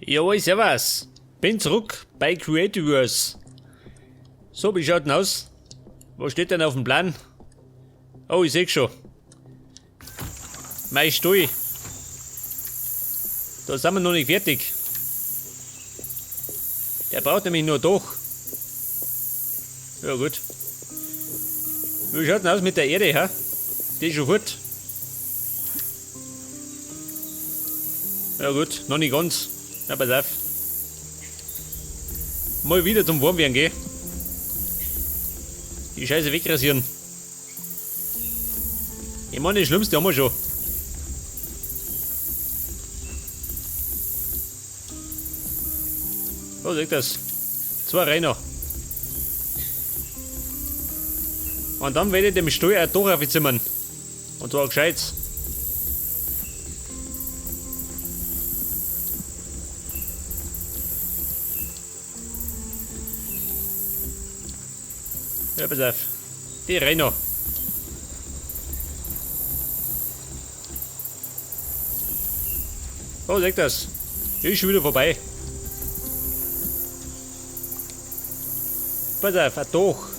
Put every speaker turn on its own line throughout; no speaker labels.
Jawohl, servus. Bin zurück bei Creativerse. So, wie schaut denn aus? Was steht denn auf dem Plan? Oh, ich seh schon. Mein Stuhl. Da sind wir noch nicht fertig. Der braucht nämlich nur Dach. Ja gut. Wie schaut denn aus mit der Erde, hä? Die ist schon fort. Ja gut, noch nicht ganz. Na, pass auf. Mal wieder zum Warmwerden gehen. Die Scheiße wegrasieren. Ich meine, das Schlimmste haben wir schon. Oh, seht das. 2 Reiner. Und dann werde ich dem Stuhl auch doch aufzimmern. Und zwar gescheit. Ja, pass auf. Die Reiner. Oh, seht das. Die ist schon wieder vorbei. Pass auf, ein Dach.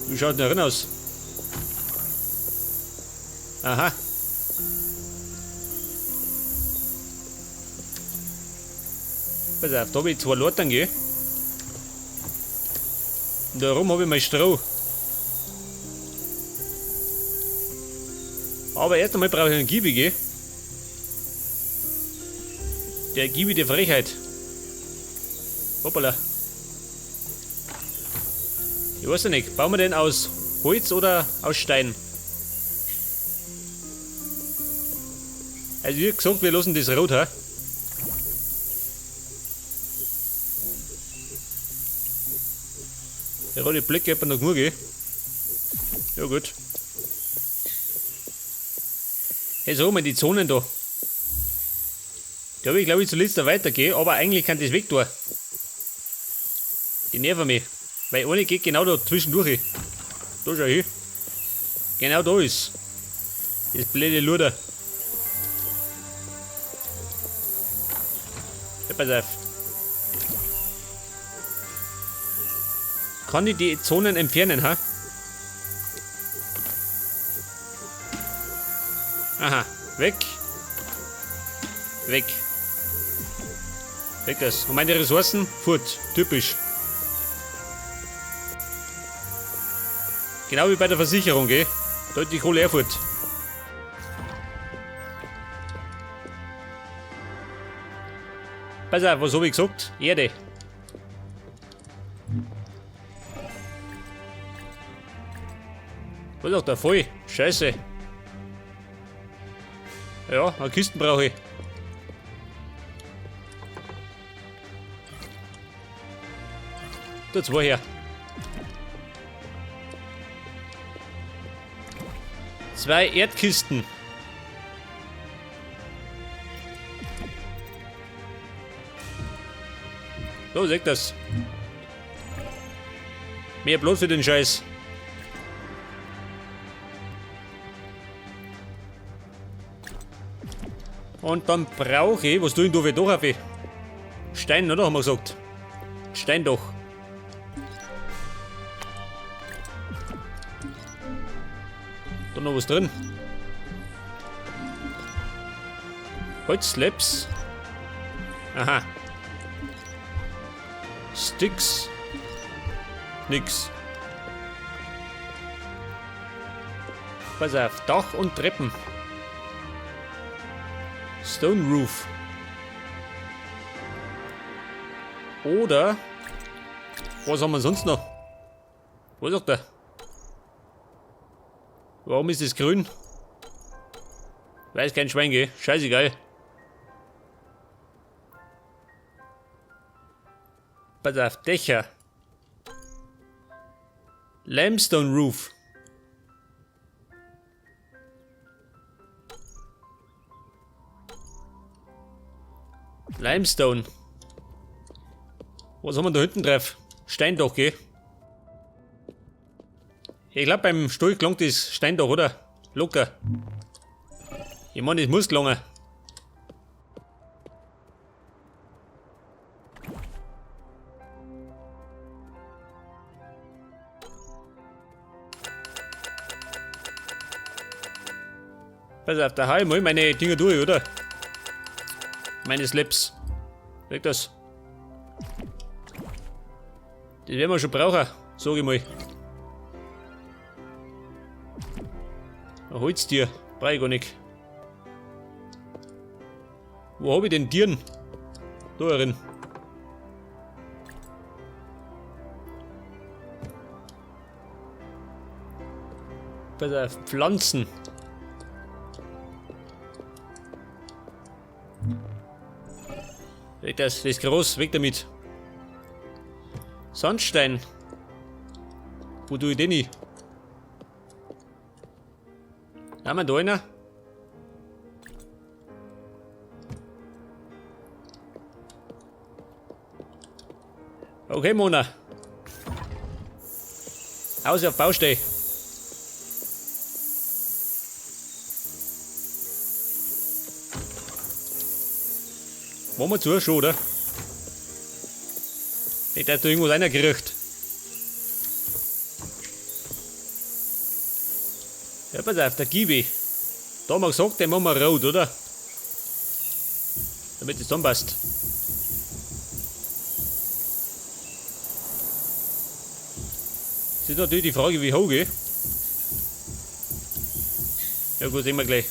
Wie schaut denn da drin aus? Aha. Pass auf, da hab ich 2 Laternen, gell? Und da rum hab ich mein Stroh. Aber erst einmal brauche ich einen Gibi, gell? Der Gibi der Frechheit. Hoppala. Ich weiß ja nicht, bauen wir den aus Holz oder aus Stein? Also wie gesagt, wir lassen das rot, hä? Der rote Blick geht noch genug, gell? Ja gut. Hey, so mal die Zonen da. Da hab ich, glaub ich, zuletzt da weitergehen, aber eigentlich kann das weg da. Die nerven mich. Weil eine geht genau da zwischendurch. Da schau hin. Genau da ist das blöde Luder. Ja, pass auf. Kann ich die Zonen entfernen, ha? Aha, weg. Weg. Weg das. Und meine Ressourcen? Furt. Typisch. Genau wie bei der Versicherung, gell? Da hat die Kohle auch fort. Pass auf, was hab ich gesagt? Erde. Was ist auch der Fall? Scheiße. Ja, eine Kiste brauche ich. Da 2 her. 2 Erdkisten. So, seht das. Mehr bloß für den Scheiß. Und dann brauche ich, was tue ich denn da für Dach auf? Stein, oder? Haben wir gesagt. Stein doch. Da noch was drin. Holzslabs. Aha. Sticks. Nix. Pass auf, Dach und Treppen. Stone Roof. Oder was haben wir sonst noch? Was sagt der? Warum ist das grün? Weiß kein Schwein, gell? Scheißegal. Pass auf, Dächer. Limestone Roof. Limestone. Was haben wir da hinten drauf? Steindach, gell? Ich glaub, beim Stuhl gelangt das Steindach, oder? Locker. Ich mein, das muss gelangen. Pass auf, da hau ich mal meine Dinger durch, oder? Meine Slaps. Weg das. Das werden wir schon brauchen, sag ich mal. Ein Holztier, brauch ich gar nicht. Wo hab ich denn Tieren? Da drin. Pass auf, Pflanzen. Weg das, das ist groß, weg damit. Sandstein. Wo tue ich den hin? Haben wir da einen? Okay, Mona. Aus auf Baustelle. Machen wir zu schon, oder? Nicht, dass da irgendwas reingekriegt. Ja, pass auf, der Kiwi. Da haben wir gesagt, den machen wir rot, oder? Damit es zusammenpasst. Das ist natürlich die Frage, wie hoch, gell? Ja gut, sehen wir gleich.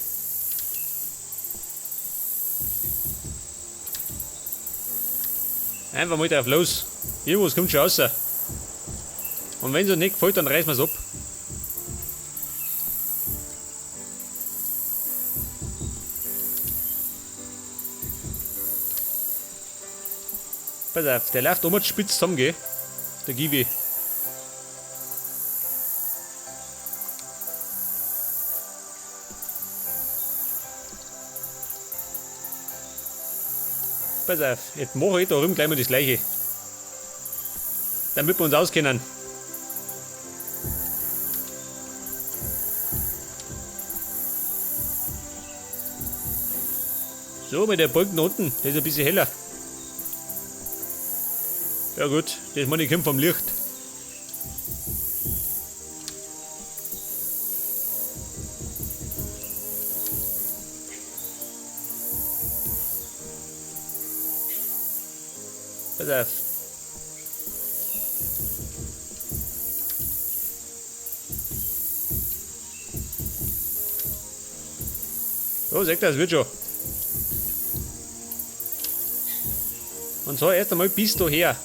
Einfach mal drauf los. Irgendwas kommt schon raus. Und wenn es uns nicht gefällt, dann reißen wir's ab. Pass auf, der läuft immer spitz zusammen, gell? Der Kiwi. Pass auf, jetzt mache ich da drüben gleich mal das Gleiche. Damit wir uns auskennen. So, mit der Balken unten, der ist ein bisschen heller. Ja gut, das meine ich kommt vom Licht. Pass auf. So, seht ihr, das wird schon. Und zwar erst einmal bis daher.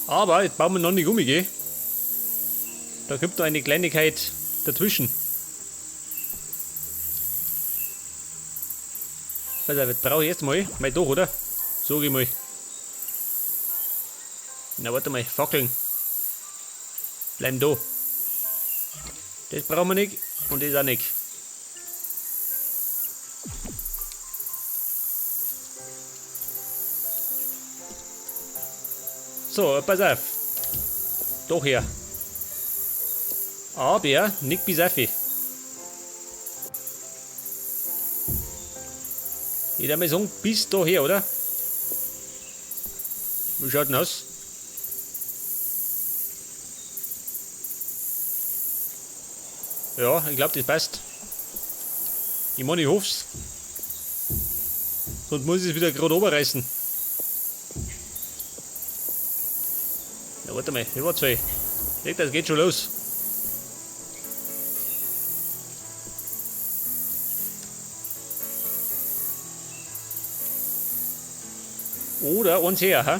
Aber jetzt bauen wir noch nicht um, gell? Da kommt noch eine Kleinigkeit dazwischen. Pass auf, jetzt brauche ich erst mal mein Dach, oder? Sag ich mal. Na, warte mal, Fackeln. Bleiben da. Das brauchen wir nicht und das auch nicht. So, pass auf. Doch her. Aber nicht bis auf. Ich würde mal sagen, bis daher, oder? Wie schaut denn aus? Ja, ich glaub, das passt. Ich meine, ich hoff's. Sonst muss ich es wieder grad runterreißen. Na, warte mal, über zwei. Seht, das geht schon los. Oder eins her, hä?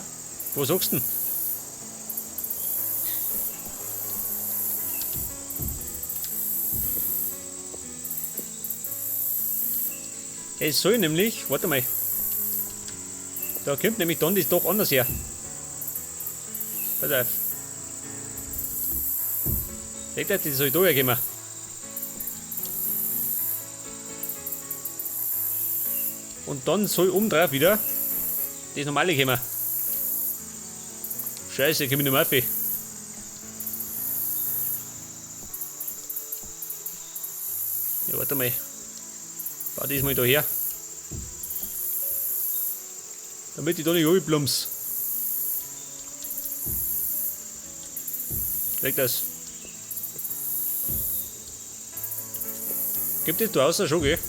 Was sagst du denn? Es soll nämlich, warte mal, da kommt nämlich dann das doch anders her. Pass auf. Seht ihr, das soll da herkommen. Und dann soll oben drauf wieder das normale kommen. Scheiße, komm ich nicht mehr auf. Ja, warte mal. Bau das mal da her. Damit ich da nicht runterplumps. Leg das. Gibt es da außer schon, gell?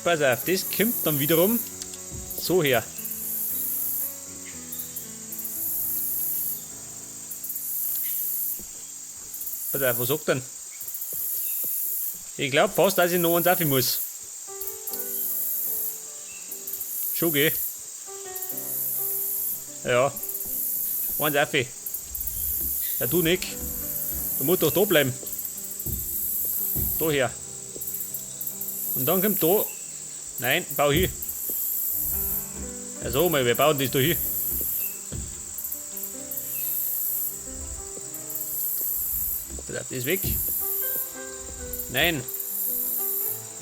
Pass auf, das kommt dann wiederum so her. Pass auf, was sagt denn? Ich glaub fast, dass ich noch eins auf muss. Schon, gell? Ja. Eins auf. Ja, du nicht. Du musst doch da bleiben. Da her. Und dann kommt da. Nein, bau hin. Ja, so mal, wir bauen das da hin. Bleibt das weg? Nein.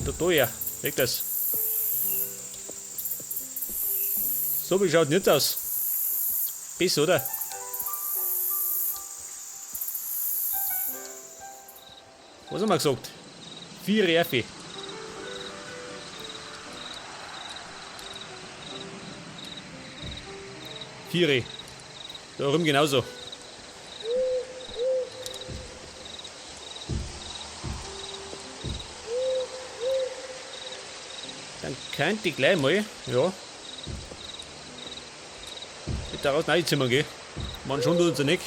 Da her. Weg das. So, wie schaut nicht aus? Besser, oder? Was haben wir gesagt? 4 Erfe. Vier. Da rum genauso. Dann könnte ich gleich mal, ja, mit daraus reinzimmern gehen. Man schon tut uns ja nicht.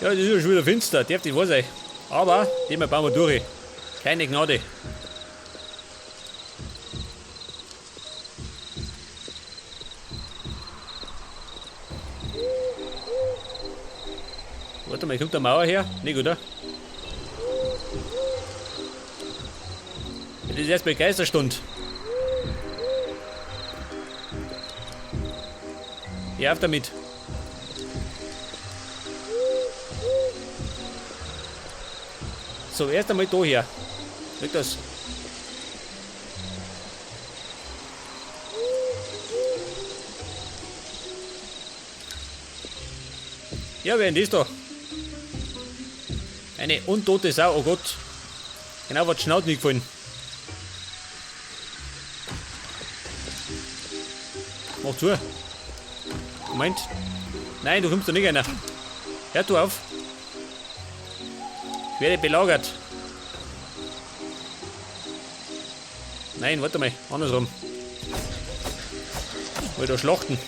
Ja, das ist ja schon wieder finster, darf nicht wahr sein. Aber den bauen wir durch. Keine Gnade. Warte mal, kommt da Mauer her? Nicht, oder? Das ist erst bei Geisterstund. Geh auf damit. So, erst einmal da her. Leg das. Ja, wer denn das da? Eine untote Sau, oh Gott. Genau, was Schnaut nicht gefallen. Mach zu. Moment. Nein, du kommst da nicht rein. Hör du auf. Ich werde belagert. Nein, warte mal. Andersrum. Wollte da schlachten.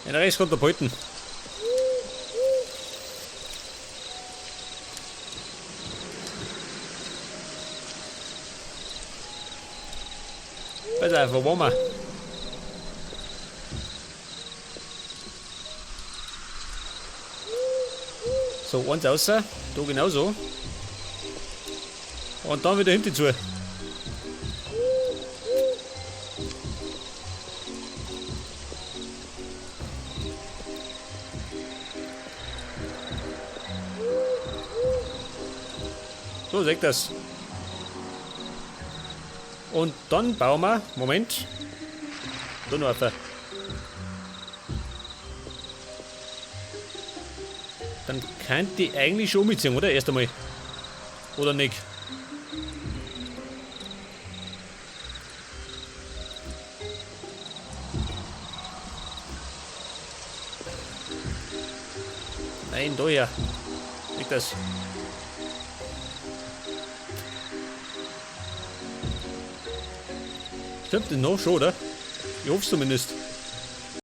Ja, der Rest kommt da behalten. Pass auf, wo waren wir? So, eins außer, da genauso. Und dann wieder hinten zu. So, seht das. Und dann bauen wir, Moment, da noch auf. Dann könnte ich eigentlich schon umziehen, oder? Erst einmal. Oder nicht? Nein, da her. Liegt das. Stimmt das noch schon, oder? Ich hoffe es zumindest.